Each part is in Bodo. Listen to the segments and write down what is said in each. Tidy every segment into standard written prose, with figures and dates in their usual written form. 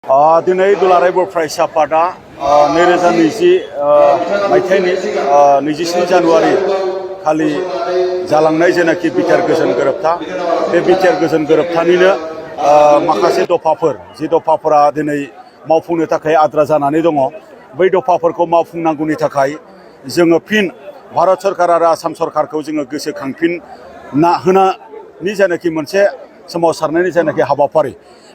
दिनै दुलाराय बर' फरायसा आफादा 2020 मायथाइनि 27 जानुवारि खालि जालांनाय जेनाखि बिटिआर गोजोन गोरोबथा बे बिटिआर गोजोन गोरोबथानिनो माखासे दफाफोर जि दफाफोरा दिनै मावफुंनो थाखाय आद्रा जानानै दङ बै दफाफोरखौ मावफुंनांगौनि थाखाय जोङो फिन भारत सरकार आरो आसाम सरकारखौ जोङो गोसोखांफिनना होनायनि जेनाखि मोनसे सोमावसारनायनि जेनाखि हाबाफारि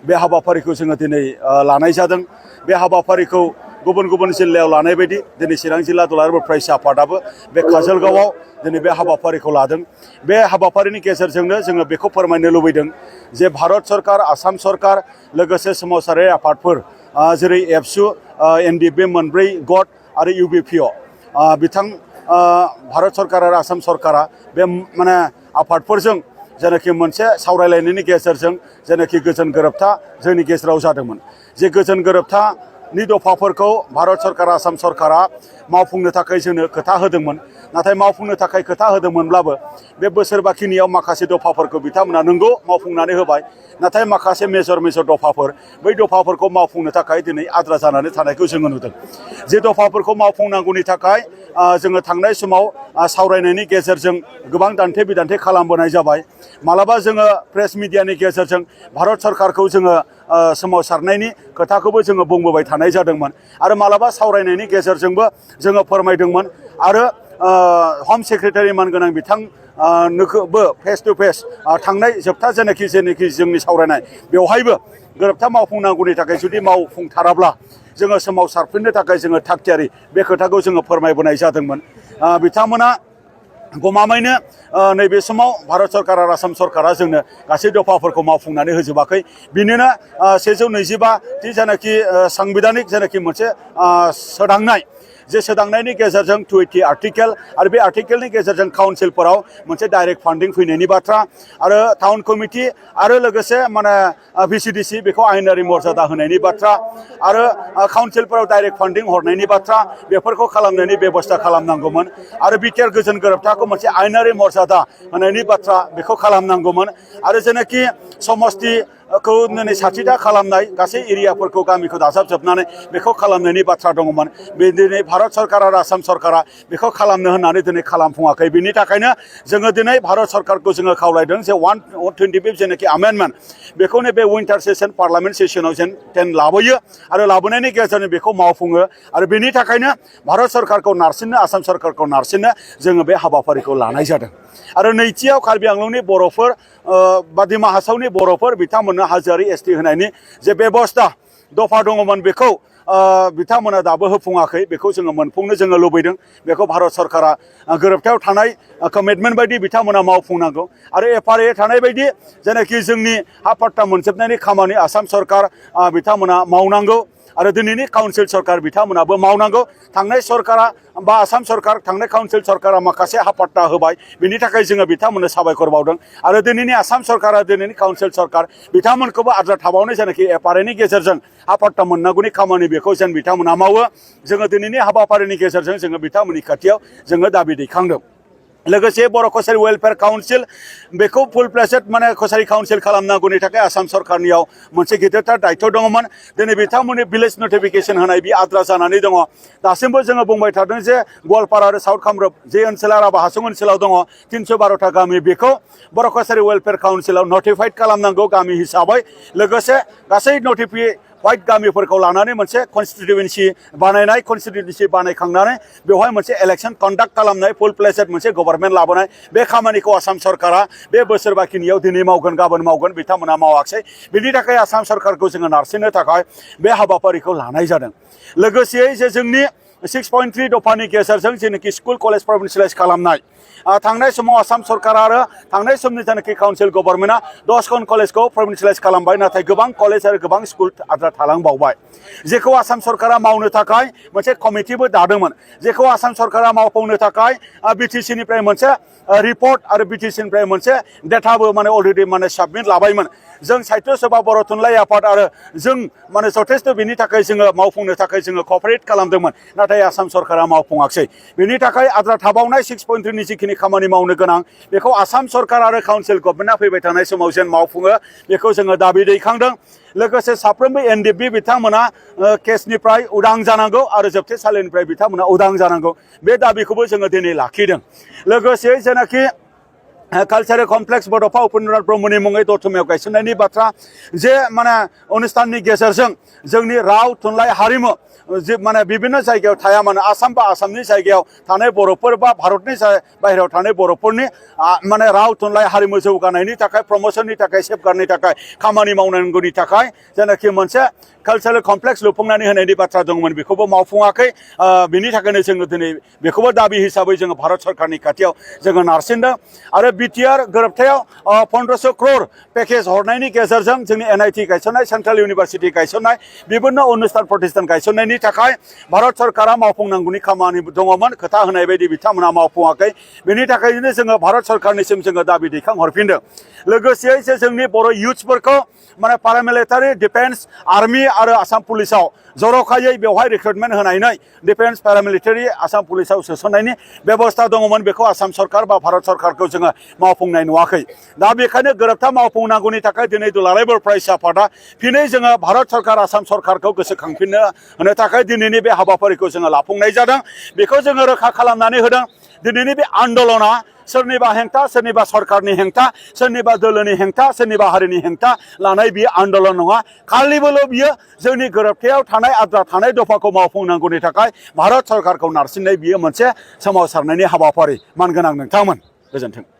बे हाबाफारिखौ जोङो दिनै लानाय जादों। बे हाबाफारिखौ गुबुन गुबुन जिल्लायाव लानाय बायदि दिनै चिरां जिल्ला दुलाराय बर' फरायसा आफादाबो बे काजलगावआव दिनै बे हाबाफारिखौ लादों। बे हाबाफारिनि गेजेरजोंनो जोङो बेखौ फोरमायनो लुबैदों जे भारत सरकार आसाम सरकार लोगोसे सोमावसारारि आफादफोर जेरै एबसु एनडिएफबि मोनब्रै गट आरो इउबिपिअ बिथां भारत सरकार आरो आसाम सरकारा बे माने आफादफोरजों जेनाखि मोनसे सावरायलायनायनि गेजेरजों जेनाखि गोजोन गोरोबथा जोंनि गेजेराव जादोंमोन। जे गोजोन गोरोबथानि दफाफोरखौ भारत सरकार आसाम सरकारा मावफुंनो थाखाय जोंनो खोथा होदोंमोन। नाथाय मावफुंनो थाखाय खोथा होदोंमोनब्लाबो बे बोसोर बाखिनियाव माखासे दफाफोरखौ बिथांमोना नंगौ मावफुंनानै होबाय। नाथाय माखासे मेजर दफाफोर बै दफाफोरखौ मावफुंनो थाखाय दिनै आद्रा जानानै थानायखौ जोङो नुदों। जे दफाफोरखौ मावफुंनांगौनि थाखाय जोङो थांनाय समाव सावरायनायनि गेजेरजों गोबां दान्थे बिदान्थे खालामबोनाय जाबाय। मालाबा जोङो प्रेस मिडियानि गेजेरजों भारत सरकारखौ जोङो सोमावसारनायनि खोथाखौबो जोङो बुंबोबाय थानाय जादोंमोन आरो मालाबा सावरायनायनि गेजेरजोंबो जोङो फोरमायदोंमोन आरो हम सेक्रेटारि मानगोनां बिथांनोबो फेस टु फेस थांनाय जोबथा जेनाखि जोंनि सावरायनाय बेवहायबो गोरोबथा मावफुंनांगौनि थाखाय जुदि मावफुंथाराब्ला जोङो सोमावसारफिननो थाखाय जोङो थागथियारि बे खोथाखौ जोङो फोरमायबोनाय जादोंमोन। बिथांमोना गमामायैनो नैबे समाव भारत सरकार आरो आसाम सरकारा जोंनो गासै दफाफोरखौ मावफुंनानै होजोबाखै। बिनिनो 125 जेनाखि सांबिधानिक जेनाखि मोनसे सोदांनाय जे सोदांनायनि गेजेरजों 280 आर्टिकेल आरो बे आर्टिकेलनि गेजेरजों काउन्सिलफोराव मोनसे डाइरेक्ट फान्डिं फैनायनि बाथ्रा आरो टाउन कमिटि आरो लोगोसे माने भिसिडिसि बेखौ आयेनारि मर्यादा होनायनि बाथ्रा आरो काउन्सिलफोराव डाइरेक्ट फान्डिं हरनायनि बाथ्रा बेफोरखौ खालामनायनि बेबस्था खालामनांगौमोन आरो बिटिआर गोजोन गोरोबथाखौ मोनसे आयेनारि मर्यादा होनायनि बाथ्रा बेखौ खालामनांगौमोन आरो जेनाखि समस्तिखौ दिनै 60टा खालामनाय गासै एरियाफोरखौ गामिखौ दाजाबजोबनानै बेखौ खालामनायनि बाथ्रा दङमोन। बे दिनै भारत सरकार आरो आसाम सरकारा बेखौ खालामनो होननानै दिनै खालामफुङाखै। बिनि थाखायनो जोङो दिनै भारत सरकारखौ जोङो खावलायदों जे 125 जेनाखि आमेन्डमेन्ट बेखौनो बे विन्टार सेसन पार्लामेन्ट सेसनाव जेन लाबोयो आरो लाबोनायनि गेजेरजों बेखौ मावफुङो आरो बेनि थाखायनो भारत सरकारखौ नारसिननो आसाम सरकारखौ नारसिननो जोङो बे हाबाफारिखौ लानाय जादों। आरो नैथियाव कार्बि आंलंनि बर'फोर बा दिमा हासावनि बर'फोर बिथांमोननो हाजोआरि एसटि होनायनि जे बेबस्था दफा दङमोन बेखौ बिथांमोना दाबो होफुङाखै। बेखौ जोङो मोनफुंनो जोङो लुबैदों। बेखौ भारत सरकारा गोरोबथायाव थानाय कमिटमेन्ट बायदि बिथांमोना मावफुंनांगौ आरो एफआरए थानाय बायदि जेनाखि जोंनि हा पाट्टा मोनजोबनायनि खामानि आसाम सरकार बिथांमोना मावनांगौ आरो दिनैनि काउन्सिल सरकार बिथांमोनाबो मावनांगौ। थांनाय सरकारा बा आसाम सरकार थांनाय काउन्सिल सरकारा माखासे हा पाट्टा होबाय बिनि थाखाय जोङो बिथांमोननो साबायखर बावदों आरो दिनैनि आसाम सरकारा दिनैनि काउन्सिल सरकार बिथांमोनखौबो आद्रा थाबावनाय जेनाखि एफआरएनि गेजेरजों हा पाट्टा मोननांगौनि खामानि बेखौ जेन बिथांमोना मावो जोङो दिनैनि हाबाफारिनि गेजेरजों जोङो बिथांमोननि खाथियाव जोङो दाबि दैखांदों। लोगोसे बर' कसारि वेलफेयार काउन्सिल बेखौ फुल प्लेसेड माने कसारि काउन्सिल खालामनांगौनि थाखाय आसाम सरकारनियाव मोनसे गिदिरथार दायित्व दङमोन। दिनै बिथांमोननि भिलेज नटिफिकेसन होनाय बे आद्रा जानानै दङ। दासिमबो जोङो बुंबाय थादों जे गवालपारा आरो साउथ कामरुप जे ओनसोला राभा हासं ओनसोलाव दङ 312टा गामि बेखौ बर' कसारि वेलफेयार काउन्सिलाव नटिफाइड खालामनांगौ गामि हिसाबै। लोगोसे गासै नटिफाइड गामिफोरखौ लानानै मोनसे कनस्टिटिउएन्सि बानायनाय कनस्टिटिउएन्सि बानायखांनानै बेवहाय मोनसे इलेक्सन कन्डाक्ट खालामनाय फुल प्लेसेड मोनसे गभर्नमेन्ट लाबोनाय बे खामानिखौ आसाम सरकारा बे बोसोर बाखिनियाव दिनै मावगोन गाबोन मावगोन बिथांमोना मावाखिसै। बिनि थाखाय आसाम सरकारखौ जोङो नारसिननो थाखाय बे हाबाफारिखौ लानाय जादों। लोगोसेयै जे जोंनि 6.3 दफानि गेजेरजों जेनाखि स्कुल कलेज प्रभिन्सियेलाइज खालामनाय थांनाय समाव आसाम सरकार आरो थांनाय समनि जेनाखि काउन्सिल गभर्नमेन्टआ 10 कलेजखौ प्रभिन्सियेलाइज खालामबाय नाथाय गोबां कलेज आरो गोबां स्कुल आद्रा थालांबावबाय जेखौ आसाम सरकारा मावनो थाखाय मोनसे कमिटिबो दादोंमोन जेखौ आसाम सरकारा मावफुंनो थाखाय बिटिसिनिफ्राय मोनसे रिपर्ट आरो बिटिसिनिफ्राय मोनसे डेटाबो माने अलरेडि माने साबमिट लाबायमोन। जों साहित्य सभा बर' थुनलाइ आफाद आरो जों माने जथेस्थ' बिनि थाखाय जोङो मावफुंनो थाखाय जोङो कपारेट खालामदोंमोन। नाथाय आसाम सरकारा मावफुङाखै बेनि थाखाय आद्रा थाबावनाय 6.3 नि जिखिनि खामानि मावनो गोनां बेखौ आसाम सरकार आरो काउन्सिल गभर्नमेन्टआ फैबाय थानाय समाव जेन मावफुङो बेखौ जोङो दाबि दैखांदों लोगोसे साफ्रोमबो एनडिएफबि बिथांमोना केसनिफ्राय उदां जानांगौ आरो जोबथेसालिनिफ्राय बिथांमोना उदां जानांगौ बे दाबिखौबो जोङो दिनै लाखिदों लोगोसे जेनाखि कालचारेल कमप्लेक्स बड'फा उपेन्द्रनाथ ब्रह्मनि मुङै दतमायाव गायसननायनि बाथ्रा जे माने अनुष्ठाननि गेजेरजों जोंनि राव थुनलाइ हारिमु जे माने बिभिन्न जायगायाव थाया मानो आसाम बा आसामनि जायगायाव थानाय बर'फोर बा भारतनि बाहेरायाव थानाय बर'फोरनि माने राव थुनलाइ हारिमु जौगानायनि थाखाय प्रमोशननि थाखाय सेफगार्डनि थाखाय खामानि मावनांगौनि थाखाय जेनाखि मोनसे कालचारेल कमप्लेक्स लुफुंनानै होनायनि बाथ्रा दंमोन बेखौबो मावफुङाखै बिनि थाखायनो जोङो दिनै बेखौबो दाबि हिसाबै जोङो भारत सरकारनि खाथियाव जोङो नारसिनदों आरो बिटिआर गोरोबथायाव 1500 crore पेकेज हरनायनि गेजेरजों जोंनि एनआईटी गायसननाय सेन्ट्रेल इउनिभारसिटि गायसननाय बिभिन्न अनुष्ठान प्रतिष्ठान गायसननायनि थाखाय भारत सरकारा मावफुंनांगौनि खामानि दङमोन खोथा होनाय बायदि बिथांमोना मावफुङाखै बेनि थाखायनो जोङो भारत सरकारनिसिम जोङो दाबि दैखांहरफिनदों लोगोसेयै जे जोंनि बर' इयुथ्सफोरखौ माने पारामिलिटारि डिफेन्स आर्मि आरो आसाम पुलिसाव जर'खायै बेवहाय रिक्रुटमेन्ट होनानै डिफेन्स पारामिलिटारि आसाम पुलिसाव सोसननायनि बेबस्था दङमोन बेखौ आसाम सरकार बा भारत सरकारखौ जोङो मावफुंनाय नुवाखै दा बेखायनो गोरोबथा मावफुंनांगौनि थाखाय दिनै दुलाराय बर' फरायसा आफादा फिनै जोङो भारत सरकार आसाम सरकारखौ गोसोखांफिननो होनो थाखाय दिनैनि बे हाबाफारिखौ जोङो लाफुंनाय जादों बेखौ जोङो रोखा खालामनानै होदों दिनैनि बे आन्दलना सोरनिबा हेंथा सोरनिबा सरकारनि हेंथा सोरनिबा दोलोनि हेंथा सोरनिबा हारिनि हेंथा लानाय बियो आन्दलन नङा खालिबोल' बियो जोंनि गोरोबथायाव थानाय आद्रा थानाय दफाखौ मावफुंनांगौनि थाखाय भारत सरकारखौ नारसिननाय बियो मोनसे सोमावसारनायनि हाबाफारि मानगोनां नोंथांमोन गोजोन्थों।